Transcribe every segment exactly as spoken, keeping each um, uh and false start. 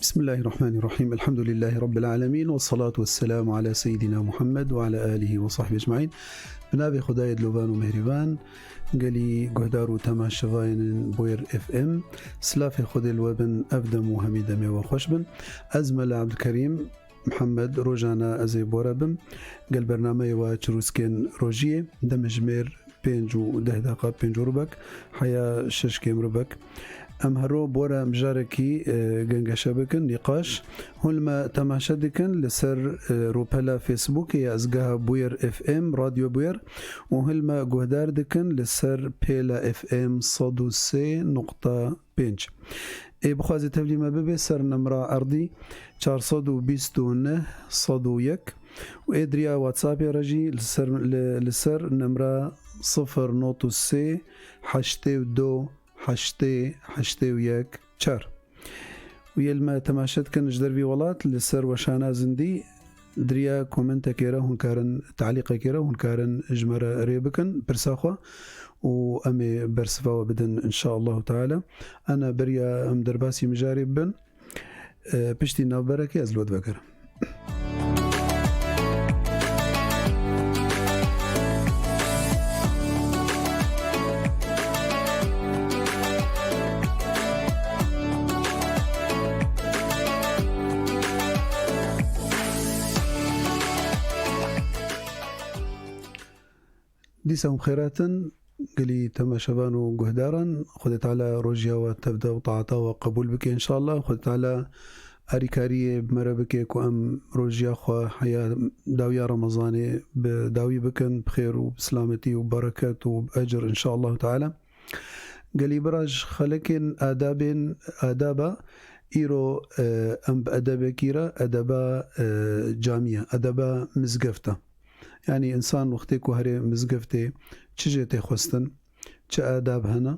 Bismillahirrahmanirrahim. Elhamdülillahi Rabbil alemin. Ve salatu ve selamu ala seyyidina Muhammed ve ala alihi ve sahbihi ecmaîn. Bi navê Xwedayê dilovan û mêhrîvan, gelî guhdar û temaşevayên Bûyer F M, silafê Xwedê li we bin, ev dem û hemî demê we xweş bin. Ez Mela Ebdulkerîm Mihemed, rojane ez ê bore bim. Gel bernameyê we Çirûskên Rojiyê, demjimêr pênc û deh deqa, pênc û rubek, heya şeş kêm rubek. Em hero bore mijarekî, e, gengeşe bikin, nîqaş. Hûn li me temaşe dikin li ser, e, rûpela Facebookê ya ezgeha Bûyer F M, Radyo Bûyer, û hûn li me guhdar dikin li ser pêla F M sed û sê nokta pênc. Ê bixwazê tevlî me bibe ser nimra erdî çar sed û bîst û neh sed û yek û ê diriya WhatsAppê re jî li ser, li, li ser nimra sifir not û sê heştê û du heştê heştê û yek çar. Û yê li me temaşe dikin ji dervî welat, li ser weşana zindî, diriya komentekê re hûn karin, talîqekê re hûn karin ji me re rê bikin pirsa xwe û em ê bersiva we bidin, inşaallahu teala. Ana beriya em derbasî mijarê bibin, e, piştî navberekê ez li we divegerim. Dîsa hûn xêratin, gelî temaşevan û guhdaran, Xwedê Teala rojiya we tevde û taata we qebûl bike, inşallah. Xwedê Teala arîkariyê bi me re bike ku em rojiya xwe heya dawiya Remezanê bi dawî bikin, bi xêr û bi silametî û bereket û bi ecr, inşallah teala. Gelî bira, ji xelekên adabên, adaba îro, e, em bi edebekî re, edeba, e, camî ye, edeba mizgefta. Yanî însan wextê ku herê mizgeftê, çi jê tê xwestin, çi adab hene,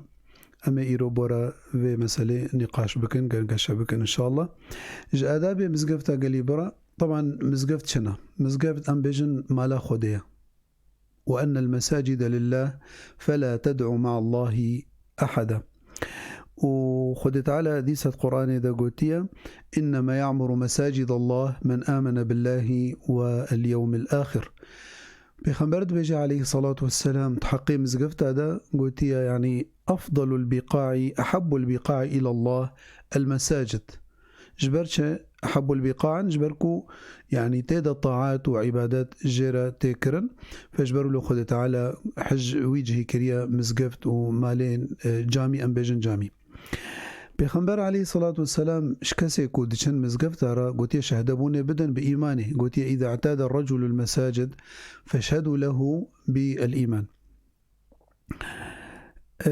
em ê îro bora vê meselê nîqaş bikin, gengeşe bikin inşallah. Ji adabê mizgefta gelî bira, teban mizgeft çi ne? Mizgeft em bêjin mala Xwedê ye. وأن المساجد لله فلا تدعوا مع الله أحدا. û Xwedê Teala dîsa di Qur'anê de gotiye, إنما يعمر مساجد الله من آمن بالله واليوم الآخر. Pêxember dibêje aleyhissalatu vesselam di heqê mizgefta de gotiye, yanî أفضل البقاع أحب البقاع إلى الله المساجد. Ji ber çi? Ehabbul biqa'in, ji ber ku, yanî, tê de taat û îbadet jê re tê kirin. Fe ji ber wilo Xwedê Teala hij wî cihî kiriye mizgeft û malên, e, camî, em bêjin camî. Pêxember aleyhissalatu vesselam ji kesê ku diçin mizgefta re gotiye şehdebûnê bidin bi îmanê. Gotiye, إذا اعتاد الرجل المساجد فاشهدوا له بالإيمان. E,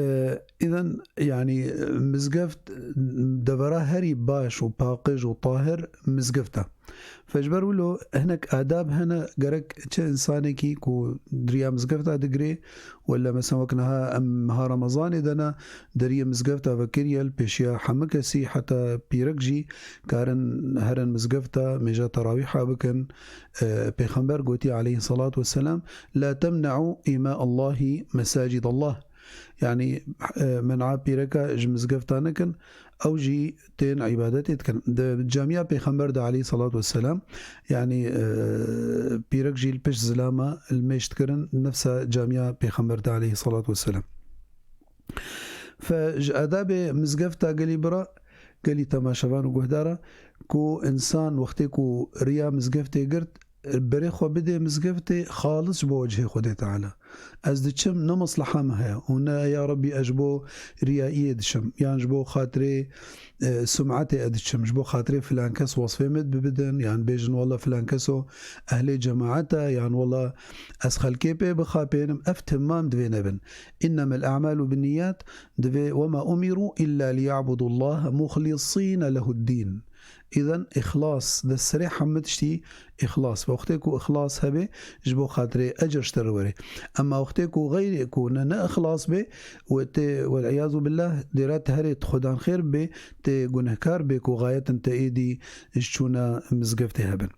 îden, yanî, mizgeft devera herî baş û paqij û tahir mizgeft e. Fe ji ber wilo hinek adab hene, gerek çi însanekî ku di riya mizgefta digirê, wele mesela wek niha em meha Remezanê de ne, di riyê mizgefta vekiriye, li pêşiya hemû kesî, heta pîrek jî karin herin mizgefta, mêja terawîha bikin. E, Pêxember gotiye aleyhissalatu vesselam, لا تمنعوا إماء الله مساجد الله. Yanî, e, men'a pîreka ji mizgefta nekin, ew jî tên îbadetê dikin. Di camiya Pêxember de aleyhissalatu vesselam, yanî, e, pîrek jî li pişt zilama li mêj dikirin, nefsa camiya Pêxember de aleyhissalatu vesselam. Fe ji adabê mizgefta gelî bira, gelî temaşevan û guhdara, ku însan wextê ku riya mizgeftê girt, berê xwe bidê mizgeftê xalis ji bo wecihê Xwedê Teala. Ez diçim, ne mesleha min heye û ne, ya Rebbî, ez ji bo riyayiyê diçim, yan ji bo xatirê, e, sum'etê ez diçim, ji bo xatirê filan kes wesfê min bibidin, yan bêjin, wela filan keso ehlê cemaet e, yan wela ez xelkê pê bixapênim. Ev temam divê nebin. إنما الأعمال بالنيات, divê, وما أمروا إلا ليعبدوا الله مخلصين له الدين. Îden îxlas, di serê hemû tiştî îxlas. Wextê ku îxlas hebe, ji bo xatirê ecr ji te re were. Ema wextê ku xeyrê ku ne, ne îxlas be, û tê, wel'iyâzu billah, dêra te herê di xwedan xêr be, tê gunehkar be ku xayetin te êdî ji çûna mizgeftê hebin.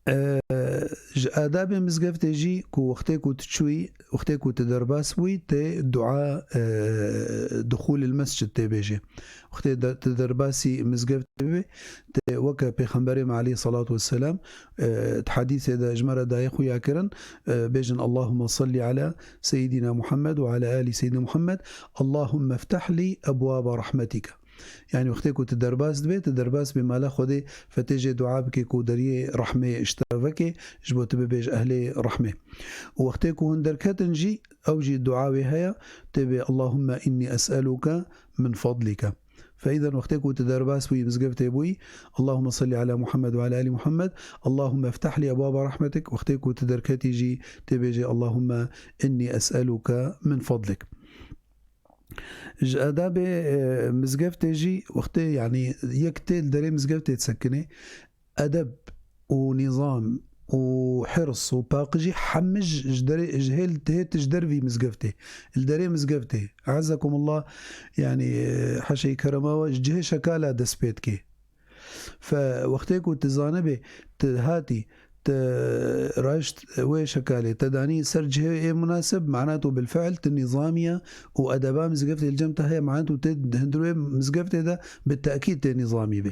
E, ji adabê mizgeftê jî ku wextê ku tu çûyî, wextê ku tu derbas bûyî, tê dua, e, duxûl il mescid tê bêjê. Wextê de, tu derbasî mizgeftê bibê, tê weke Pêxemberê me aleyhî salatu vesselam, e, di hedîsê de ji me re daye xuya kirin, e, bêjin: "Allahümme salli ala seyyidina Muhammed ve ala ali seyyidina Muhammed. Allahümme ftah li ebwaba rahmetike." Yani wextê ku tu derbas dibê, tu derbas bê mala Xwedê, fetê jê dua bike ku deriyê rehmê ji te veke, ji bo tu bibê ji ehlê rehmê. Û wextê ku hûn derketin jî, ew jî dua wê heye, tê bê: "Allahümme inni es'eluke min fadlike." Feîden wextê ku tu derbas bûyî, mizgeftê bûyî, "Allahümme salli ala Muhammed ve ala ali Muhammed, Allahümme ftah li ebwaba rahmetik." Wextê ku tu derketî jî, tê bêjê: "Allahümme inni es'eluke min fadlik." Ji adabê, e, mizgeftê jî wextê, yani, yek tê li derê mizgeftê disekinê, edeb û nîzam û hirs û paqijî hemî ji, ji derê, ji hêl, hêt ji dervî mizgeftê. Li derê mizgeftê. Ezekumullah, yani, e, heşeyî kerema we, ji cihê şekala dest pê dikê. Fe wextê ku tu zanibê, tu hatî, te raşt wê şekalê, te danî ser cihê ê munasib, manato bilfiil tu nîzamiye û edeba mizgeftê li cem te heye, manato tê hundir wê mizgeftê de bi tekîd tê nîzamî bê.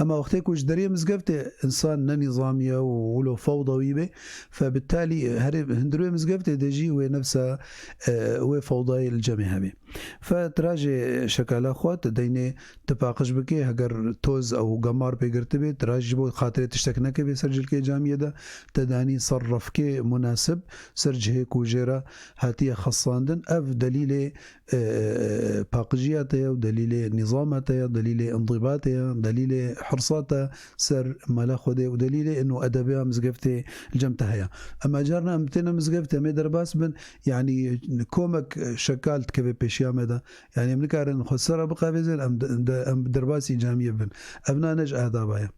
Ema wextê ku ji deriyê mizgeftê insan ne nîzamiye û wilo fewdawî bê, fe bi talî herê hundir wê mizgeftê de jî wê nefsa, e, wê fewdayê li cemê hebê. Fe tirajê şekala xwe, tu deynê tu paqij bikê, heger toz ew gemar pê girtibê, tiraj ji bo xatirê tiştek nekevê ser cilkê camiyê de, te danî ser refkê munasib, ser cihê ku jê re hatiye xesandin. Ev delîlê, e, paqijiya te ye û delîlê nîzama te ye, delîlê indibatê ye, delîlê hirsa te ser mala Xwedê û delîlê ino edebê ya mizgeftê li cem te heye. Ema carna em têne mizgeftê, em ê derbas bin, yani komek şekal dikeve pêşiya me de. Yani em nikarin xwe ser re biqevêzin, em de, de, em derbasî camiyê bin. Ev ne, ne ji adaba ye.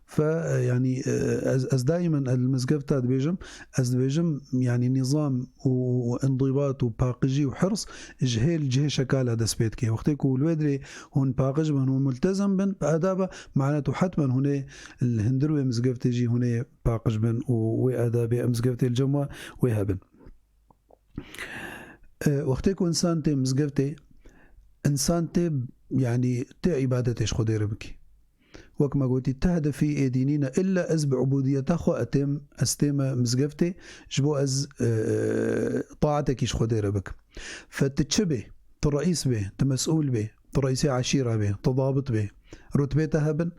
Fe, yani, e, ez, ez daimen el mizgefta dibêjim, ez dibêjim, yani nîzam û, û indibat û paqijî û hirs ji hêl cihê şekala dest pê dike. Wextê ku li wê dirê hûn paqij bin, hûn multezem bin bi adaba, manet û hetmen hûn ê li hundir wê mizgeftê jî hûn ê paqij bin û wê adabê em mizgeftê li cem we wê hebin. E, wextê ku insan tê mizgeftê, insan tê, yani, tê îbadetê ji Xwedê re bikî. Wek me gotî, ti hedefî êdî nîne, illa ez bi ubudiyeta xwe etêm, ez tême mizgeftê, ji bo ez, e, taatekî ji Xwedê re bikim. Fe tu çi bê, tu reîs bê, tu mesûl bê, tu reîsê eşîra bê, tu dabit bê, rutbê te hebin,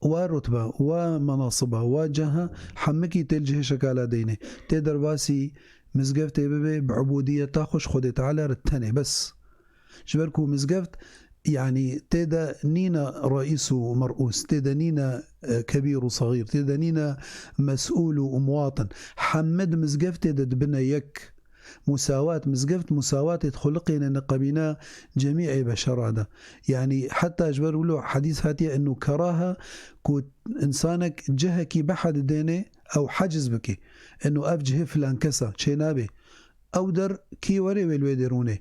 wa rutbe, wa menasiba, wa caha, hemikî tê li cihê şekala deynê. Tê derbasî mizgeftê bibê, bi ubudiyeta xwe ji Xwedê Teala re tenê, bes. Ji ber ku mizgeft, yani, tê de nîne reîs û merûs, tê de nîne, e, kebîr û sexîr, tê de nîne mesûl û muwatin. Hemî di mizgeftê de dibine yek. Musawat, mizgeft musawatê dixuliqêne niqebîna cemî ê beşera de. Yani, heta ji ber wilo hedîs hatiye, inu keraha ku insanek cihekî biha didêne, ew haciz bike. Inu ev cihê filan kesa çênabe. Ew der kî were wê li wê derûnê.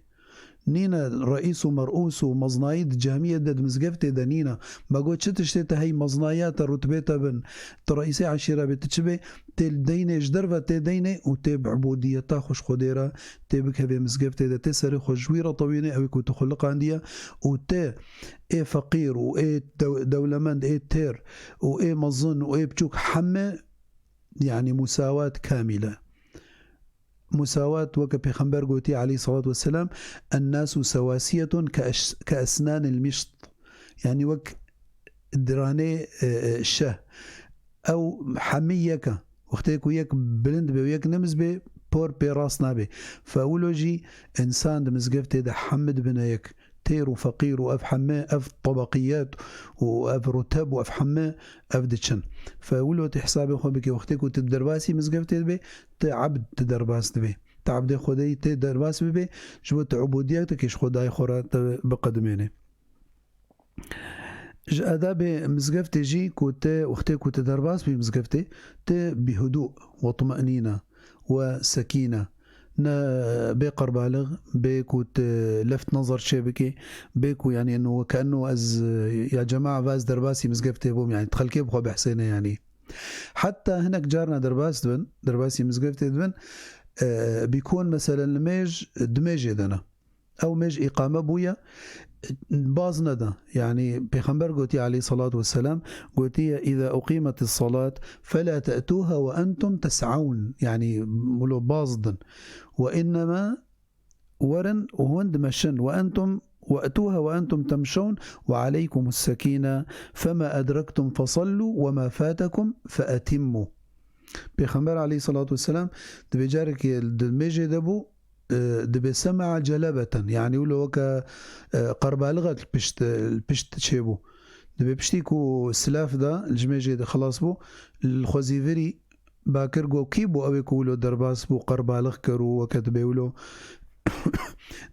Nîne reîs û merûs û meznayî di camiyê de, di mizgeftê de nîne. Me got, çi tiştê te hey, meznayiya te, rutbê te bin, tu reîsê eşîra bê, tu çi bê, tê deynê, ji derve tê deynê û tê bi ubudiyeta xwe ji Xwedê re tê bikevê mizgeftê de, tê serê xwe ji wî re tewînê, ew ê ku tu xwe liqandiye û tê ê feqîr û ê dew-, dewlemend, ê têr û ê mezin û ê biçûk heme, yani musawat kamîl e. Musawat, weke Pêxember gotî aleyhî salatu vesselam, "Ennasu sewasiyetun ke eş-, ke esnanil mişt." Yani wek diranê, e, e, şeh. Ew hemî yek e. Wextê ku yek bilind be û yek nimiz be, por pê rast nabe. Fe wilo jî insan di mizgeftê de hemî dibine yek. Têr û feqîr û ev hemî, ev tebeqiyet û ev ruteb û ev hemî ev diçin. Fe wilo tê hesabê xwe bike, wextê ku tu derbasî mizgeftê dibe, tu ebd tu derbas dibe. Tu ebdê Xwedê yî tê derbas bibe, ji bo tu ubudiyeteke ji Xwedayê xwe re tu biqedimêne. Ji adabê mizgeftê jî ku te, wextê ku te derbas bî mizgeftê, te bi hudû we tumenîne we sekîne, ne bê qerbalix, bê ku te left nazar çê bikê, bê ku, yani, eno, ke eno ez, ya cema, va ez derbasî mizgeftê bûm, yani, xelkê bi xwe behsêne, yani. Heta hinek carna derbas dibin, derbasî mizgeftê dibin, e, bîkon meselen li mêj, di mêjê de ne. Ew mêj îqame bûye, baz neda. Yanî Pêxember gotiye aleyhissalatu vesselam, gotiye, "Îza uqîmetis salat, fela te'tûha ve entum tes'ewn." Yanî wilo baz didin. "Ve innema, werin û hûn dimeşin. Ve entum, ve'tûha ve entum temşewn ve aleykumus sekîne. Fema edrektum fesallu ve ma fatakum fe'etimmu." Pêxember aleyhissalatu vesselam dibê carekê di mêjê de bû, e, dibê sem'a celebeten, yanî wilo weke, e, qerbalixek li pişt, li pişt çêbû. Dibê piştî ku silav da, li ji mêjê de xilas bû, li xwe zîvirî bakir got, "Kî bû ew ê ku wilo derbas bû, qerbalix kir û weke dibê wilo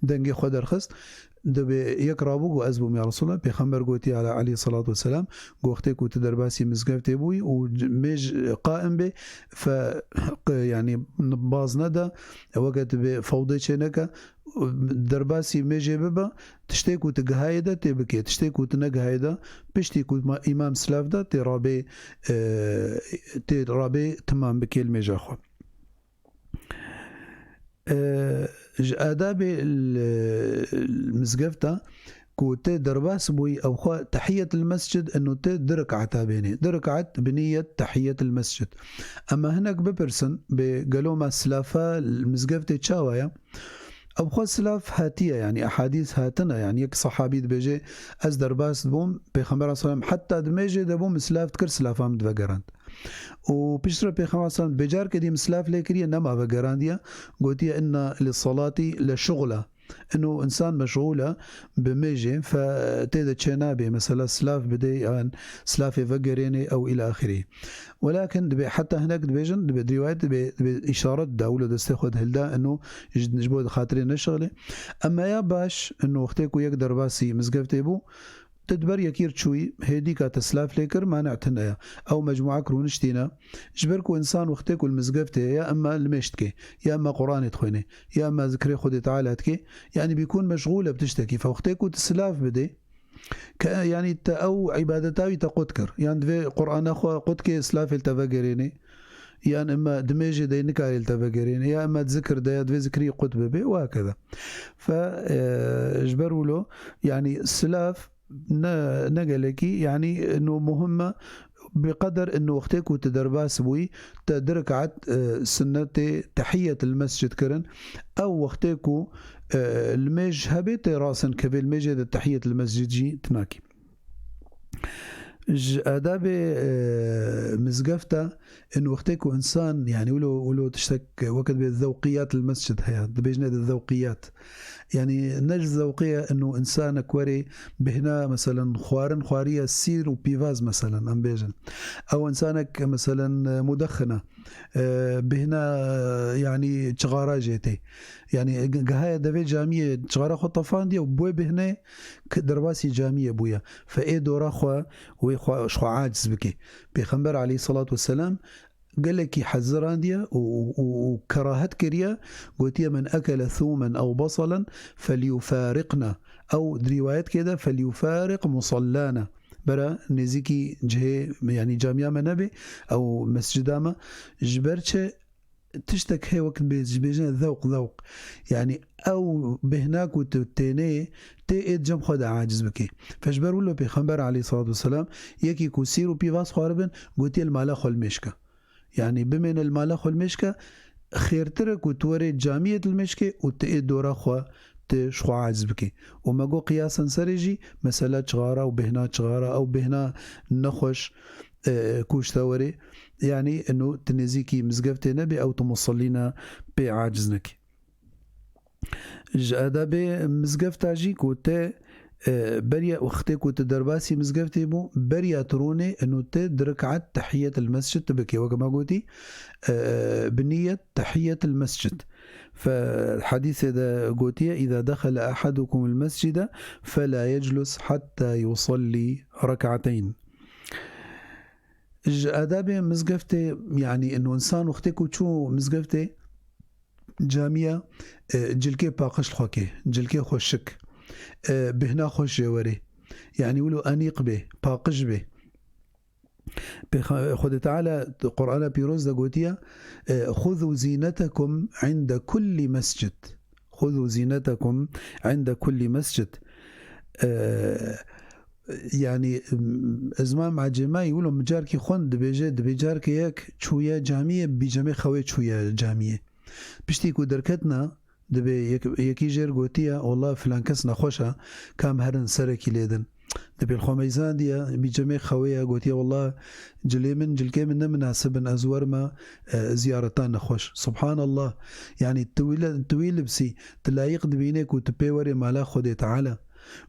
dengê xwe derxist?" Dibê yek rabû got, "Ez bûm ya Resulallah." Pêxember gotiye aleyhissalatu vesselam, got, "Wextê ku tu derbasî mizgeftê bûyî û mêj qaim bê, fe, yanî baz neda, weke dibê fewdê çê neke, derbasî mêjê bibe, tiştê ku tu gihayê de tê bikê, tiştê ku tu negihayê de, piştî ku ma-, îmam silav da, tê rabê, e, tê rabê timam bikê li mêja xwe." E, ji adabê li, li mizgefta ku tê derbas bûyî, ew xwe tehiyetul mescid, ino tê du rekata bênê. Du rekat bi niyet tehiyetul mescid. Ema hinek bipirsin, bê gelo ma silafa li mizgeftê çawa ye? Ew xwe silav hatiye, yanî ehadîs hatine, yanî yek sehabî dibêje, "Ez derbas dibûm, Pêxember aleyhisselam heta di mêjê de bûm, min silav dikir, silafa min divegerand." Û piştre Pêxember aleyhisselam bêcar kedî min silav lê kiriye, nema vegerandiye, gotiye, "Inna li salati le şuxla." Ino insan meşxûl e bi mêjê, fe tê de çênabê, mesela silav bidê, yan silavê vegerênê ew îla axirî. Welakin dibê heta hinek dibêjin, dibê di rîwayet dibê, dibê îşaret da, wilo destê xwe dihilda, ino ji, ji bo di xatirê neşixilê. Ema ya baş, ino wextê ku yek derbasî mizgeftê bû, tu di ber yekî r çûyî, hêdîka te silav lê kir, mane tune ye. Ew mecmûak rûniştîne. Ji ber ku insan wextê ku li mizgeftê ye, ya ema li mêj dike, ya ema Qur'anê dixwêne, ya ema zikrê Xwedê Teala dike, yanî bîkûn meşxûl e bi tiştekî. Fe wextê ku tu silav bidê, ke, yanî te ew îbadeta wî te qut kir. Yan divê Qur'ana xwe qut ke, silavê li te vegerêne. Yan ema di mêjê de nikarê li te vegerêne. Ya ema di zikir de, ya divê zikrî qut bibe, û hakeza. Fe, e, ji ber wilo, yanî silav ne, ne gelekî, yanî, ino muhim e, bi qeder ino wextê ku tu derbas bûyî, te du rekat, e, sunnetê tehiyetil mescid kirin. Ew wextê ku, e, li mêj hebê tê rasin kevê, li mêjê de tehiyetil mescid jî tu nakî. Ji adabê, e, mizgefta, in wextê ku insan, yanî wilo, wilo tiştek weke dibê zewqiyat li mescid heye, dibêjine di zewqiyat. Yanî ne ji zewqê ye ino insanek werê bêhna, meselen, xwarin xwariye sîr û pîvaz, meselen, em bêjin. Ew insanek, meselen, mudexin e, e, bêhna, e, yanî çixara jê tê. Yanî ge-, gehaya devê camiyê çixara xwe tefandiye û bi wê bêhnê k-, derbasî camiyê bûye. Fe ê dora xwe wê xwe, ji xwe aciz bike. Pêxember aleyhissalatu vesselam gelekî hezirandiye û, û, û, û kerahet kiriye, gotiye, "Men ekele thûmen ew basalan felyufariqna." Ew di rîwayetkê de, "Felyufariq musallana." Bera nêzîkî cihê, yanî camiya me nebe, ew mescida me. Ji ber çi? Tiştek heye wek bê-, ji bêjine zewq, zewq. Yanî ew bêhna ku tu tênê, tê ê di cem xwe de aciz bike. Fe ji ber wilo Pêxember aleyhissalatu vesselam, yekî ku sîr û pîvaz xwaribin, gotiye, "Li mala xwe li mêj ke." Yanî bimêne li mala xwe li mêj ke, xêrtir e ku tu werê camiyê li mêj ke û tu ê dora xwe tu ji xwe aciz bike. Û me got qiyasen serê jî mesela çixara û bêhna çixara, ew bêhna nexweş, e, ku ji te werê, yanî ino tu nêzîkî mizgeftê nebe, ew tu musellîna pê aciz neke. Ji adabê mizgefta jî ku te, e, beriya wextê ku tu derbasî mizgeftê bû, beriya tu rûnê, ino te di rekat tehiyetil mescid tu bikê. Weke me gotî, e, bi niyet tehiyetil mescid. Fe hedîsê de gotiye, "Îza dexele ehadukumul mescide fela yeclus hatta yusallî rek'ateyn." Ji adabê mizgeftê, yanî ino insan wextê ku çû mizgeftê, camiya, e, cilkê paqij li xwe ke, cilkê xweşik, e, bêhna xweş jê werê. Yanî wilo enîq bê, paqij bê. Pêxa-, Xwedê Teala di Qur'ana Pîroz de gotiye, e, "Xuzû zînetekum inde kullî mescid." "Xuzû zînetekum inde kullî mescid." E, yanî, m-, ez mam ecêmayî wilo min carkî xwend dibêje, dibê carkê yek çûye camiyê, bîcemê xewê çûye camiyê. Piştî ku derketina, dibê yek-, yekî jêr gotiye, "Wela filan kes nexweş e, kam herin serekî lêdin." Dibê li xwe meyzandiye, bîcemê xewê ye, gotiye, "Wela cilê min, cilkê min ne minasib in, ez werime, e, ziyareta nexweş." Subhanallah. Yanî tu wî le-, tu wî libsî, tu layîq dibînê ku tu pê werê mala Xwedê Teala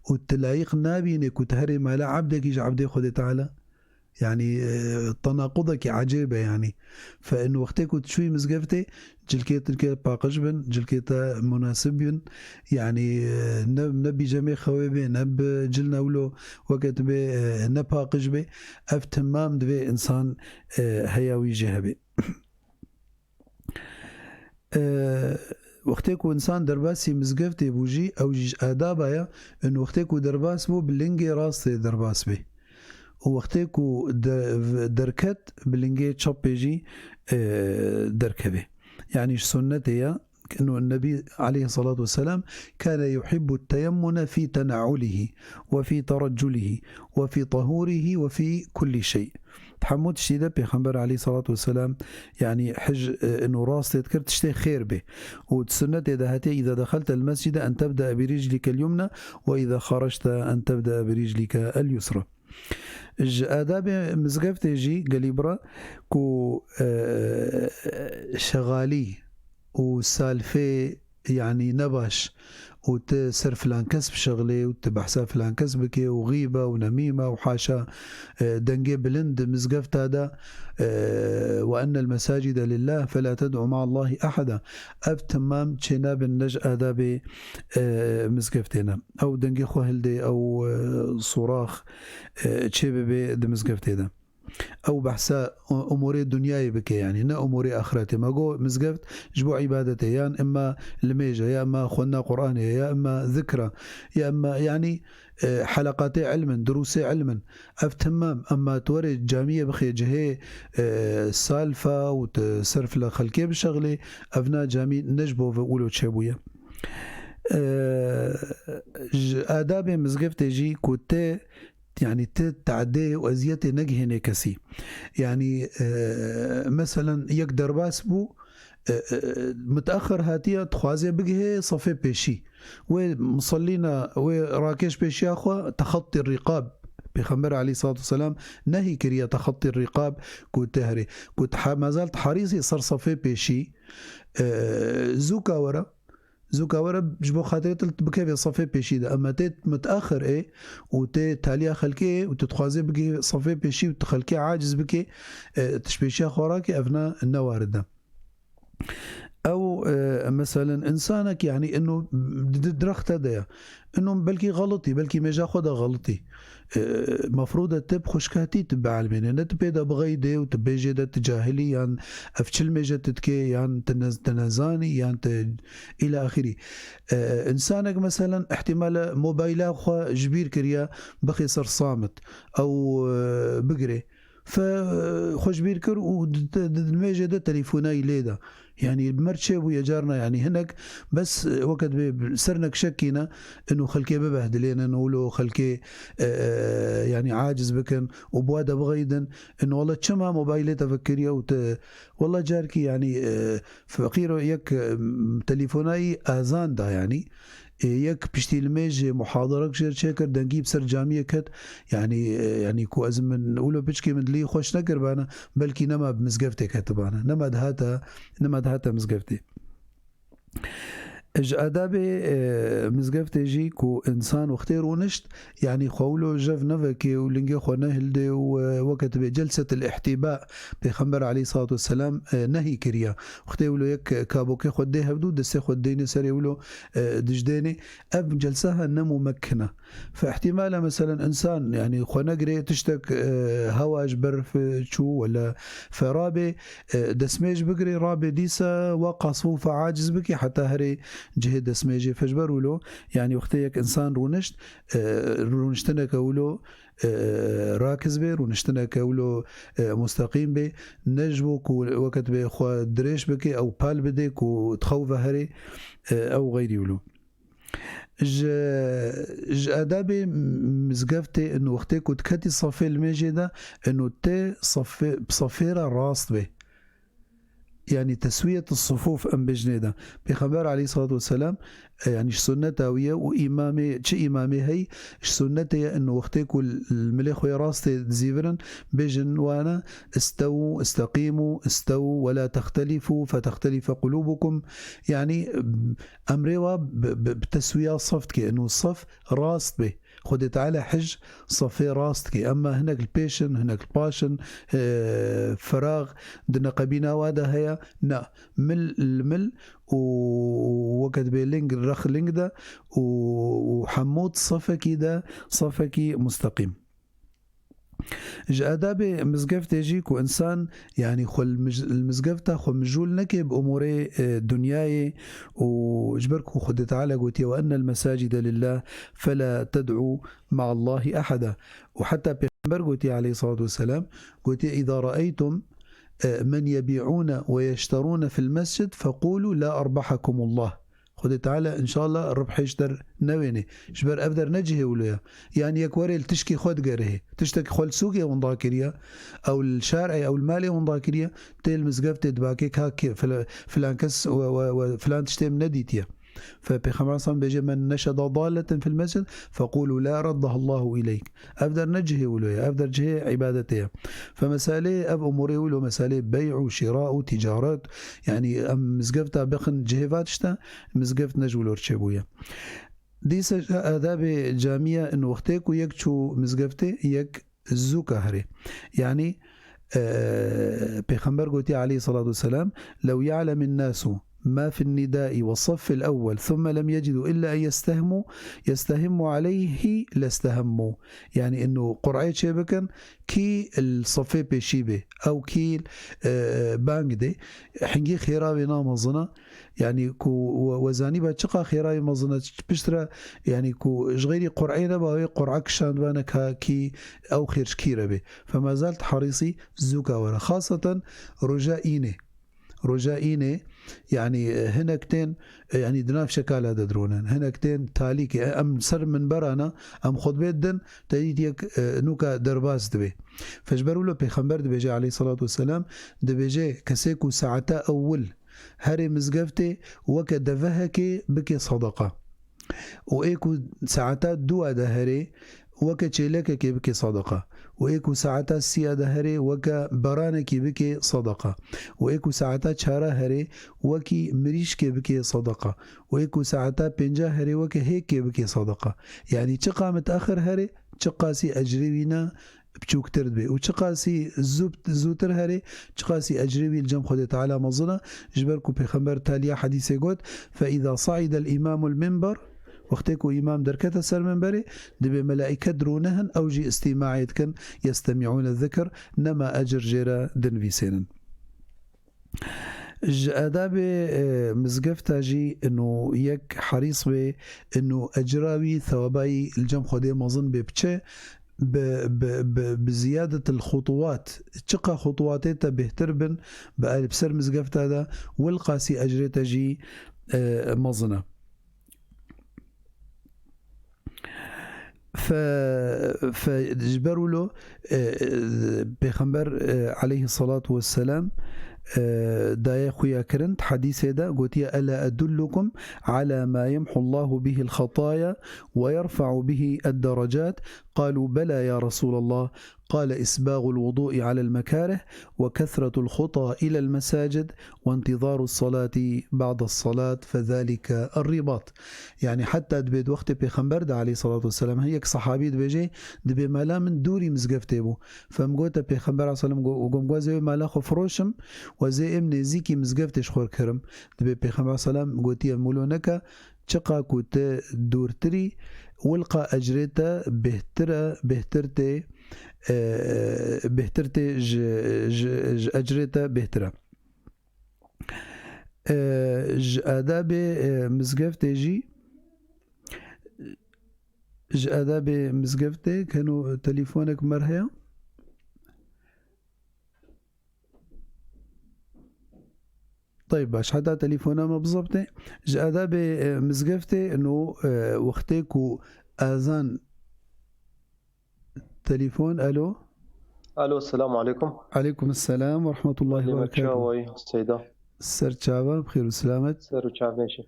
û tu layîq nabînê ku tu herê mala ebdekî ji ebdê Xwedê Teala. Yanî, e, tenaqudekî ecêb e yanî. Fe in wextê ku tu çûyî mizgeftê, cilkê tirkê paqij bin, cilkê te munasib bin. Yanî, e, ne, ne bîcemê xewê bê, ne bi cil newlo weke tu bê, e, ne paqij bê. Ev temam divê insan, e, heya wî jê hebê. E, wextê ku insan derbasî mizgeftê bû jî, ew jî ji adaba ye, in wextê ku derbas bû, bi lingê rastê derbas bê. Û wextê ku de-, derket, bi lingê çepê jî, e, derkeve. Yanî ji sunnetê ye, إنه النبي عليه الصلاة والسلام كان يحب التيمن في تنعله وفي ترجله وفي طهوره وفي كل شيء. Hemû tiştî de Pêxember aleyhissalatu vesselam, yanî hij, e, ino rastê dikir, tiştê xêr bê. Û di sunnetê de hatiye, "إذا دخلت المسجد أن تبدأ برجلك اليمنى وإذا خرجت أن تبدأ برجلك اليسرى." Ji adabê mizgeftê jî gelî bira ku, e, şexalî û salfê, yanî nebaş û tu ser filan kes bişexilê û tu behsa filan kes bikê û xîbe û nemîme û haşa, e, dengê bilind di mizgefta de, e, "وأن المساجد لله فلا تدعوا مع الله أحدا." Ev temam çênabin, ne ji adabê, e, mizgeftê ne. Ew dengê xwe hildê, ew, e, sorax, e, çê bibe di mizgeftê de. Ew behsa u-, umûrê dinyayê bike, yanî ne umûrê axiretê. Me got mizgeft ji bo îbadetê, yan imma limêje, ya imma xwendina Qur'anê, ya imma zikra, ya imma, yanî, e, heleqatê ilmin, durusê ilmin. Ev temam, emma tu werê camiyê bixê cihê, e, salfa û tu ser fila xelkê bişexilê, ev na camî ne ji bo ve wilo çêbûye. E, ji adabê mizgeftê jî ku te, yanî te tadê û eziyetê negihênê kesî. Yanî, e, meselen yek derbas bû, e, e, miteexir hatiye, dixwaze bigihê sefê pêşî. Wê misellîna, wê rakêş pêşiya xwe, texettî rîqab. Pêxember aleyhissalatu vesselam nehî kiriye texettî rîqab ku te herê. Ku te ha-, mezal te herîsî ser sefê pêşî, e, zûka were, zûka were ji bo xatirê te bikeve sefê pêşî de. Ema tê miteexir ê û tê taliya xelkê ê û tu dixwazê bigihê sefê pêşî û tu xelkê aciz bikê, e, tu ji pêşiya xwe rakê, ev ne, ne warid e. Ew, e, meselen, insanek, yanî, ino di, di direxte de ye. Ino belkî xelitî, belkî mêja xwe de xelitî. E, mefrûd e tu bi xweşkatî tu bielmênê. Ne tu pê de bixeydê û tu bêjê de tu cahilî, yan ev çi limêje tu dikê, yan tu ne, tu nezanî, yan tu îla axirî. E, insanek, meselen, ihtimal e mobayla xwe ji bîr kiriye, bixê ser samit. Ew, e, bigirê. Fe, xwe ji bîr kir û di, di, di, di mêjê de telîfonayî lê da. Yanî mer çê bûye carna, yanî hinek bes, e, weke dibê ser nekşekî ne, ino xelkê bibehdilênin, wilo xelkê, e, e, yanî aciz bikin û bi wa de bixeydin, ino wela çima mobaylê te vekiriye û te, wela carkî, yanî, e, feqîro yek, e, telîfonayî azan da, yanî. Ê, yek piştî limêjê muhaderek jêr çêkir, dengî bi ser camiyê ket. Yanî, e, yanî ku ez min wilo piçkê min dilî xweş nekiribana, belkî nema bi mizgeftê ketibana. Nema dihata, nema dihata mizgeftê. Ji adabê, e, mizgeftê jî ku insan wextê rûnişt, yanî xwe wilo jev nevekê û lingê xwe nehildê û, e, weke dibê celsetil îhtîba, Pêxember aleyhissalatu vesselam, e, nehî kiriya. Wextê wilo yek kabokê xwe dê hevdû, destê xwe dênê serê wilo, e, dijdênê. Ev celseha ne mumekkin e. Fe ihtimale, meselen, insan, yanî, xwe negirê tiştek, e, hewa ji ber, e, çû, wela fe rabê, e, destmêj bigirê, rabê dîsa we qasfû fe aciz bikê, heta herê cihê destmêjê. Fe ji ber wilo, yanî wextê yek insan rûnişt, e, rûniştineke wilo, e, rakiz bê, rûniştineke wilo, e, musteqîm bê, ne ji bo ku weke dibê xwe dirêj bike, ew pal bide ku di xew ve herê, e, ew xeyrî wilo. Ji, ji adabê mizgeftê, ino wextê ku diketî safê li mêjê de, ino tê safê, bi safê re rast bê. Yanî teswiyet sufûf em bêjinê de. Pêxember aleyhissalatu vesselam, e, yanî ji sunneta wî ye û îmamê, çi îmamê hey, ji sunnetê ye, ino wextê ku li milê xwe yê rastê dizîvirin, bêjin wana, "Istewu, isteqîmu, istewu, ve la textelîfû, fetextelîfe qulûbukum." Yanî, emrê wa bi, bi, bi teswiya saf dike, ino saf rast bê. Xwedê Teala hij safê rast dike. Emma hinek li pêş in, hinek li paş in, e, firax di neqebîna wa de heye. Na, mil li mil û weke dibê ling rex ling de û, û hemû di safekî de, safekî musteqîm. Ji adabê mizgeftê jî ku insan, yanî xwe li mij-, li mizgefta xwe mijûl neke bi umûrê, e, dinyayê û ji ber ku Xwedê Teala gotiye, "Ve ennel mesacide lillah fela ted'u ma'allahi ahada." Û heta Pêxember gotiye aleyhissalatu vesselam, gotiye, "Îza re'eytum, e, men yebî'ûne ve yeşterûne fil mescid feqûlû la erbahakumullah." Xwedê Teala înşallah ribhê ji der newênê. Ji ber ev der ne cihê wilo ye. Yanî yek were li tişkî xwe digerihê. Tiştekî xwe li sûkê winda kiriye, ew li şarê, ew li malê winda kiriye, tê li mizgeftê dibakê ka kê, fila-, filan kes we, we, we filan tiştê min nedîtiye. Fe Pêxember sallam bêje, "Men neşeda dalleten fil mescid, feqûlû la raddahallahu ileyk." Ev der ne cihê wilo ye, ev der cihê îbadetê ye. Fe meselê ev umûrê wilo, meselê bey'û, şîra'û, ticaret, yanî em mizgefta bixin cihê va tişta, mizgeft ne ji wilo re çêbûye. Dîsa ji adabê camî ye, in wextê ku yek çû mizgeftê, yek zû ka herê. Yanî, e, Pêxember gotiye aleyhissalatu vesselam, "Lew ya'lemin nasu ma fin nidai ve saffil ewwel, thumme lem yecidu illa en yestehmu, yestehimmu aleyhi lestehemmu." Yanî, ino qur'ê çê bikin, kî li safê pêşî bê, ew kî, e, bang dê, hingî xêra wê namezina, yanî ku we, we zanîba çiqa xêra wê mezin e, piştre, yanî ku ji xeyrî qur'ê neba, wê qur'a kişandibane ka kî ew xêr ji kî re bê. Fe ma zalt harîsî zûka were. Xaseten roja înê. Roja înê, yanî, e, hinek tên, e, yanî di nav şekala de dironin. Hinek tên talîkê. E, em ser minberana, em xutbê didin, te dît yek, e, nûka derbas dibê. Fe ji ber wilo Pêxember dibêje aleyhissalatu vesselam, dibêje, kesê ku saeta ewil herê mizgeftê weke devehekê bike sadaqa. Û ê ku saeta dua de herê weke çêlekekê bike sadaqa. Û ê ku saeta siya de herê weke beranekî bike sadaqa. Û ê ku saeta çara herê wekî mirîşkê bike sadaqa. Û ê ku saeta pênca herê weke hêkê bike sadaqa. Yanî çiqa mitexir herê, çiqasî ecrê wî ne biçûktir dibe. Û çiqasî zû-, zûtir herê, çiqasî ecrê wî li cem Xwedê Teala mezin e, ji ber ku Pêxember taliya hedîsê got, "Fe îza saidel îmamul minber", wextê ku îmam derkete ser minberê, dibê melaîket rûne hin, ew jî îstîmaê dikin, "yestemi'ûne zikr", nema ecir jê re dinivîsênin. Ji adabê, e, mizgefta jî ino yek herîs bê, ino ecira wî, thewaba wî li cem Xwedê mezin bê, biçe bi, bi, bi, bi ziyadetil xutuwat, çiqa xutuwatê te bêhtir bin, bi, bi ser mizgefta de, wilqasî ecrê te jî, e, mezin e. Fe, fe, ji ber wilo, e, e, Pêxember, e, aleyhissalatu vesselam, e, daye xuya kirin, di hedîsê de gotiye, "Ela edullukum ala ma yemhullahu bihil xataya ve yerfa'u bihi edderecat?" Qalu, "Bela ya Resulallah." Qale, "İsbâgul vudu'i alel mekârih ve kesretul huta ilel mesacid ve intizârus salâti ba'des salât fe zâlike er-ribât." Yanî heta dibê di wextê Pêxember de aleyhissalatu vesselam, her yek sehabî dibêje, dibê mala min dûrî mizgeftê bû. Fe min gote Pêxember aleyhisselam go-, gom gwazê wê mala xwe firoşim, wazê êm nêzîkî mizgeftê ji xwe kirim. Dibê Pêxember aleyhisselam gotiye, "Mûlo neke, çiqa ku te dûrtirî, wilqa ecrê te bêhtir e, bêhtir tê, e, bêhtir tê ji, ji, ji ecrê te bêhtir e." E, ji adabê, e, mizgeftê jî, ji adabê mizgeftê keno telefonek mer heye? Teyb, baş, heta telefona me bizebtê. Ji adabê, e, mizgeftê no, e, wextê ku azan Telefon, alo. Alo, selamu aleykum. Aleykum selam ve rahmetullahi ve Lê me berekatuhu. Çawayî, Seyda. Ser çava, bi xêr û selamet. Ser û çav neşe.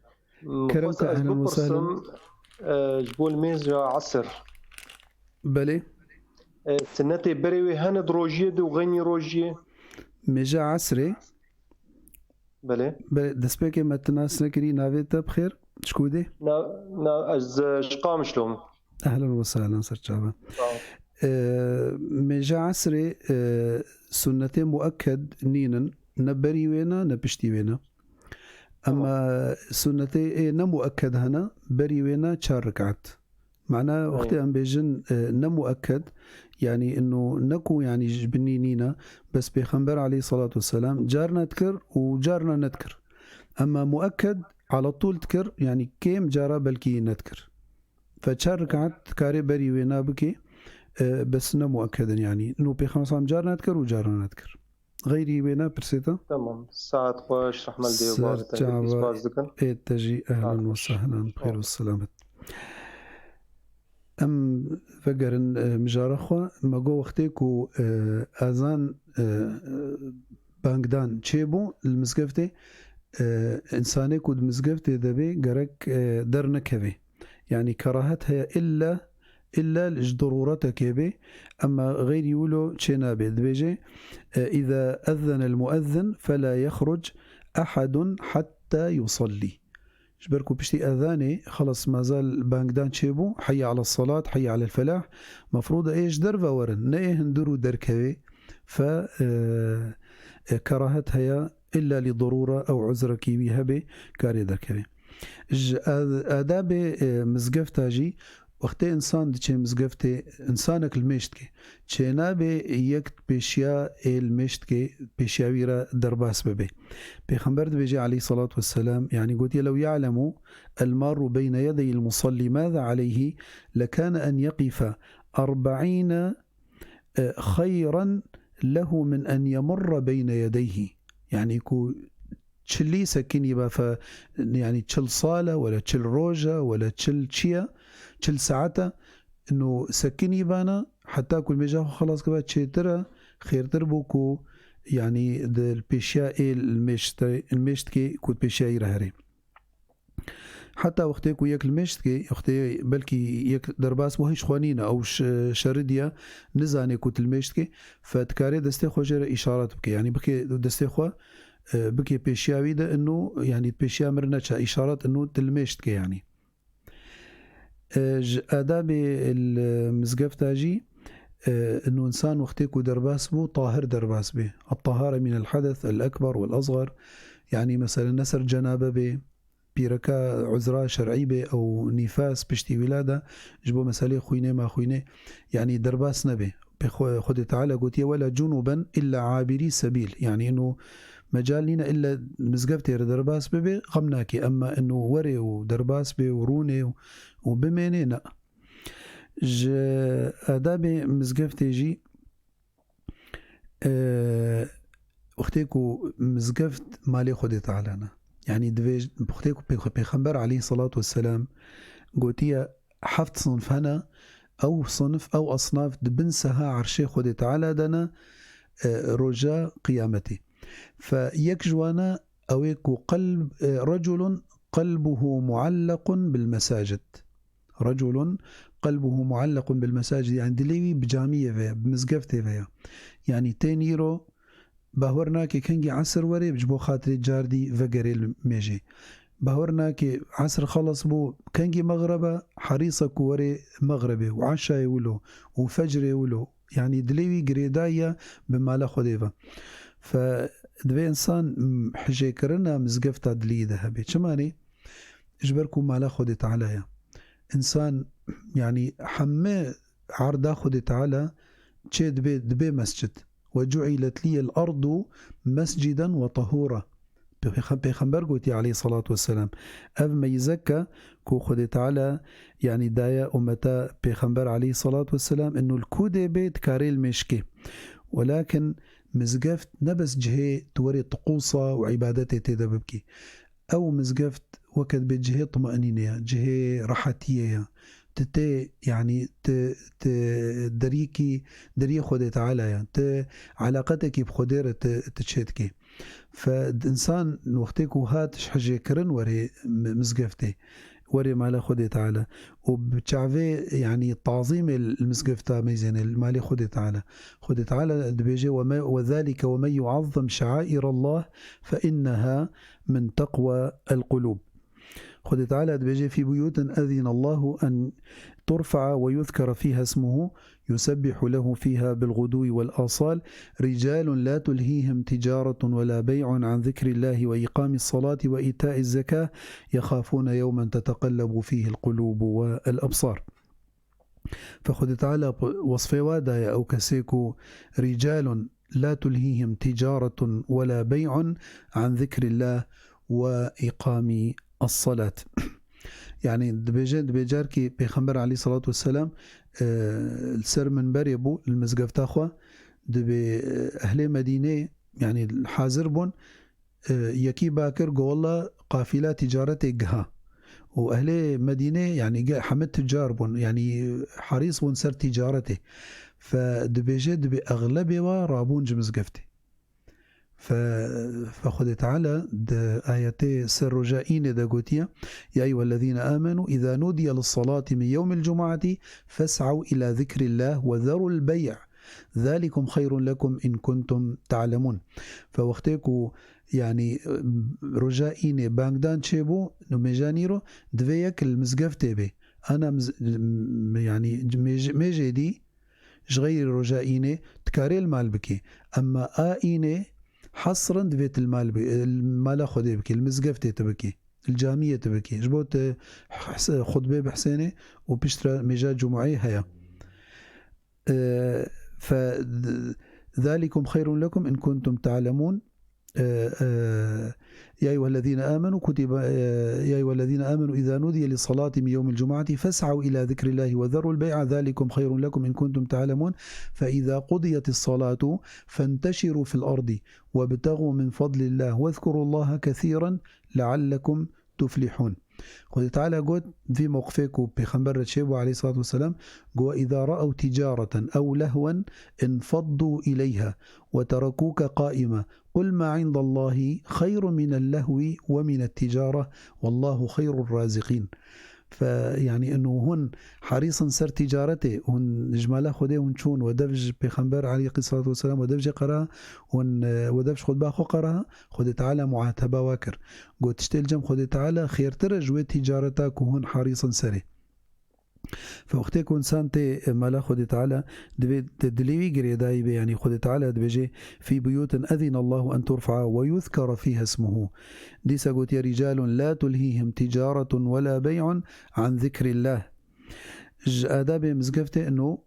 Kerem Xwest ka, ez ehlen ve sehlen. Bipirsim, e, ji bo mêja esir. Belê. E, sinnetê berê wê hene di rojiyê de û xeynî rojiyê? Mêja esrê. Belê. Belê, destpêkê me tu nas nekirî, navê te bi xêr, ji ku dê? Na, na, ez, e, ji Qamişlo me. Ehlen ve sehlen, ser çava. Sağ ol. E, mêja esrê, e, sunnetê muekked nînin, ne berî wê ne, ne piştî wê ne. Tamam. Ama sunnetê ê ne muekked hene, berî wê ne çar rekat. Mana, Aynen. Wextê em bêjin, e, ne muekked, yanî ino ne ku, yanî ji binî nîne, bes Pêxember aleyhissalatu vesselam carna dikir û carna nedikir. Ema muekked ala tûl dikir, yanî kêm cara belkî nedikir. Fe çar rekat dikarê berî wê ne bikê, e, bes ne muekked in, yanî. Ino Pêxember sallam carna dikir û carna nedikir. Xeyrî wê ne pirsê te? Tamam. Saet xweş, rehmel dê û Ser bavê te. Gelekî çava spas dikin. Ê te jî, ehlen ve sehlen, bi xêr û selamet. Em vegerin, e, mijara xwe. Me got wextê ku, e, ezan, e, bangdan çêbû li mizgeftê, e, însanê ku di mizgeftê de bê gerek, e, dernekevê. Yanî kerahet heye illa, illa ji diruretekê bê, ema xeyrî wilo çê nabe. Dibêje, e, "Îza ezzenel muezzin fela yexruc ehadun hatta yusallî." Ji ber ku piştî ezanê, xelas, mazal bangdan çêbû, "Heyye ala salat, heyye alel felah", mefrûd e ê ji derve werin, ne ê hundir û derkevê. Fe, e, e, kerahet heye, illa li dirûre ew uzrekî wî hebe, karê derkeve. Ji ad-, adabê, e, mizgefta jî, wextê însan diçe mizgeftê, însanek li mêj dike, çênabe yek pêşiya ê li mêj dike, pêşiya wî re derbas bibe. Pêxember dibêje aleyhissalatu vesselam, yanî gotiye, "Lew ya'lemu el-marru beyne yedeyil musalli mâze aleyhi, lekâne en yeqife erba'îne e, xeyran lehu min en yemurra beyne yedeyhi." Yanî ku çilî sekinî ba fe, yanî çil sal e, wele çil roj e, wele çil çi ye, çil saet e, ino sekinî bana, heta ku mêja xwe xelas kiba çêtir e, xêrtir bû ku, yanî di pêşiya ê li mêj te, li mêj dikê ku di pêşiya wî re herê. Heta wextê ku yek li mêj dike, wextê belkî yek derbas bû, hîç xwe nîne, ew ş-, şeridiya nizane ku tu li mêj dike, fe dikarê destê xwe jê re îşaret bike. Yanî bike destê xwe, e, bike pêşiya wî de, ino, yanî pêşiya mir neçe, îşaret ino tu li mêj dike, yanî. E, ji adabê li mizgefta jî, e, ino însan wextê ku derbas bû, tahir derbas bê. At-tahare minel hades el-ekber wel-esgar. Yanî mesela ne ser cenabe bê, pîreka uzra şer'î bê ew nîfas piştî wîlada ji bo meselê xwînê ma xwînê, yanî derbas nebe. Pê xwe-, Xwedê Teala gotiye, "Wela cunuben illa abirî sebîl." Yanî ino mecal nîne illa mizgeftê re derbas bibe, xem nake. Emma ino were û derbas be û rûne û, û bimêne, ne. Ji adabê mizgeftê jî, e, wextê ku mizgeft malê Xwedê Teala ne. Yanî divê, wextê ku pê-, Pêxember aleyhissalatu vesselam gotiye, heft sinf hene, ew sinf, ew esnaf di bin seha erşê Xwedê Teala de ne, e, roja qiyametê. Fe yek ji wana ew ê ku qelb, e, reculun qelbuhu muallaqun bil mesacid. Reculun qelbuhu muallaqun bil mesacid, yanî dilê wî bi camiyê ve ye, bi mizgeftê ve ye. Yanî tên îro bawer nake kengî esir were, ji bo xatirê cardî vegerê li mêjê. Bawer nake esir xelas bû, kengî mexreb e, herîs e ku were mexrebê û eşayê wilo û fecrê wilo. Yanî dilê wî girêdayî ye bi mala Xwedê ve. Fe divê însan, m-, hijêkirina mizgefta dilî de hebe. Çima ne? Ji ber ku mala Xwedê Teala ye. Însan, yanî heme erda Xwedê Teala çê dibe, dibe mescid. "Ve cu'ilet liyel ardu mesciden ve tahura." Pêxe-, Pêxember gotiye aleyhissalatu vesselam. Ev meyzeke ku Xwedê Teala, yanî, daye ummeta Pêxember aleyhissalatu vesselam, inu li ku dê bê dikarê li mêşkê. Welakin mizgeft ne bes cihê tu werê tiqûsa û îbadetê tê de bibkî. Ew mizgeft weke dibê cihê tuma'nînê ye, cihê rehetiyê ye. Tu tê, yanî, tu, tu deriyekî, deriyê Xwedê Teala ye. Tu eleqetekî bi Xwedê re tu, tu çêdikê. Fe insan wextê ku hat ji hejêkirin werê mi-, mizgeftê, werê mala Xwedê Teala û bi çavê, yanî, tazîmê li mizgefta meyzêne li malê Xwedê Teala. Xwedê Teala dibêje, "Ve me-, ve zalike ve men yuazzim şair Allah fe inneha min teqwa el qulub." Xwedê Teala dibêje, "Fî buyutin ezîne Allahu en turfa'a ve yuzkere fîha ismuhu." يسبح له فيها بالغدو والآصال رجال لا تلهيهم تجارة ولا بيع عن ذكر الله وإقام الصلاة وإيتاء الزكاة يخافون يوما تتقلب فيه القلوب والأبصار. Fe Xwedê Teala wesfê wa daye ew kesê ku رجال لا تلهيهم تجارة ولا بيع عن ذكر الله وإقام الصلاة. Yanî dibêje, dibê carkî Pêxember aleyhissalatu vesselam, e, li ser minberê bû, li mizgefta xwe, dibê, e, ehlê Medînê, yanî hazir bûn, e, yekî ba kir, got, "Walla qafîla ticaretê giha." Û ehlê Medînê, yanî ge-, hemî ticar bûn, yanî herîs bûn ser ticaretê. Fe dibêje, dibê exlebê wa rabûn ji mizgeftê. Fe, fe Xwedê Teala di ayetê ser roja înê de gotiye, "Ya eyyuhellezîne âmenû, îzâ nûdiye lissalâti min yewmil cum'atî fes'ew ilâ zikrillâh ve zerul bey', zâlikum xeyrun lekum in kuntum ta'lemûn." Fe wextê ku, yanî, roja înê bangdan çêbû, nimêja nîro, divê yek li mizgeftê bê. Ana miz-, yanî, mêj-, mêjê dî, ji xeyrî roja înê dikarê li mal bikê. Emma a înê hesrin divê tu li mal bi-, li mala Xwedê bikê, li mizgeftê tu bikê, li camiyê tu bikê. Ji bo tu his-, xutbê bihsênê û piştre mêja cumeyê heye. E, fe, ذلكم خير لكم إن كنتم تعلمون. آه، آه، يا أيها الذين آمنوا كتب، آه، يا أيها الذين آمنوا إذا نودي للصلاة من يوم الجمعة فاسعوا إلى ذكر الله وذروا البيع ذلكم خير لكم إن كنتم تعلمون فإذا قضيت الصلاة فانتشروا في الأرض وابتغوا من فضل الله واذكروا الله كثيرا لعلكم تفلحون. Xwedê Teala got, vî mewqifê ku Pêxember re çêbû aleyhissalatu vesselam, got, "Îza ra'ew ticareten ew lehwen infaddû ileyha ve terekûke qaîme. Qul ma indallahi xeyrun minel lehwi ve minet ticareh. Vallahu xeyrur razikîn." Fe, yanî, inu hûn herîs in ser ticaretê, hûn ji mala Xwedê hûn çûn, we dev ji Pêxember aleyhissalatu vesselam, we dev jê qera, hûn, e, we dev ji xutba xwe qera, Xwedê Teala muateba we kir. Got, tiştê li cem Xwedê Teala xêrtir e ji wê ticareta ku hûn herîs in serê. Fe wextê ku insan tê mala Xwedê Teala, divê di dilê wî girêdayî bê, yanî Xwedê Teala dibêje, "Fî buyutin ezîne Allahu en turfa'a ve yuzkere fîha ismuhu." Dîsa gotiye, "Ricalun la tulhîhim ticaretun ve la bey'un an zikrillah." Ji adabê mizgeftê ino,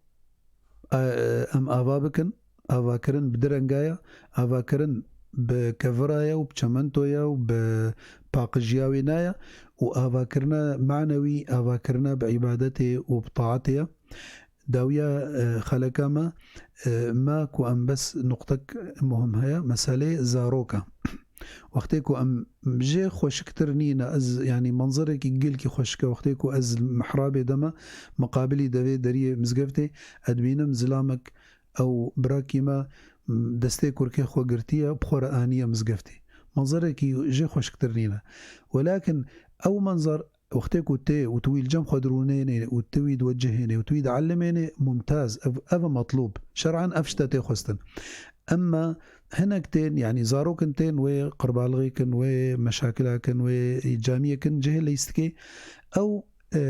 e, em ava bikin, avakirin bi du renga ye, avakirin bi kevira ye û bi çementoya û bi paqijiya wêna ye û avakirina manewî, avakirina bi îbadetê û bi taetê ye. Dawiya, e, xeleka me, e, ma ku em bes nuqtek muhim heye, meselê zaroka. Wextê ku em jê xweşiktir nîne, ez, yanî, menzerekî gelkî xweşik e, wextê ku ez li mihrabê de me, miqabilî devê deriyê mizgeftê, ez dibînim zilamek ew birakî me, m, destê kurkê xwe girtiye, bi xwe re aniye mizgeftê. Menzerekî jê xweşiktir nîne. Welakin ew menzer, wextê ku tê û tu wî li cem xwe dirûnênê û tu wî diwecihênê û tu wî diellimênê, mumtaz, ev, ev e metlûb. Şer'an ev tişt e tê xwestin. Emma hinek tên, yanî zarokin tên wê qirbalixê kin, wê meşakila kin, wê camiyê kin, cihê leyîstikê, ew, e,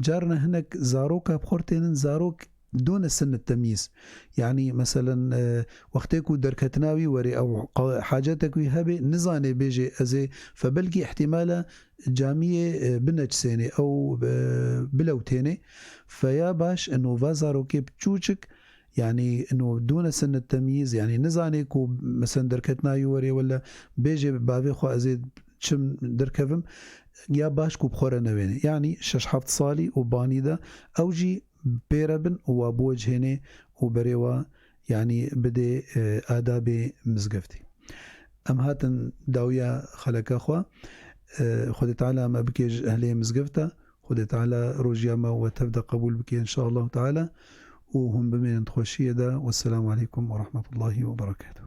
carna hinek zaroka bi xwe tênin, zarok dûne sinnet temyîz. Yanî, meselen, e, wextê ku derketina wî were, ew qa-, hacetek wî hebe, nizane bêje ez ê, fe belkî îhtîmal e camiyê, e, bineçisênê, ew, e, bilewtênê. Fe ya baş, ino va zarokê biçûçik, Yanî ino dûne sinnet temyîz, yanî nizanê ku mesela derketina wî werê wele bêjê bavê xwe ez ê çim derkevim, ya baş ku bi xwe re newêne. Yanî şeş heft salî û banî de ew jî pê re bin û wa biwecihênê û berê wa yanî bidê, e, adabê mizgeftê. Em hatin dawiya xeleka xwe. E, Xwedê Teala me bike ji ehlê mizgefta. Xwedê Teala rojiya me we tev de qebûl bike inşallah Teala. Û hûn bimînin di xweşiyê de. Wesselamu aleykum ve rahmetullahi ve berekatuhu.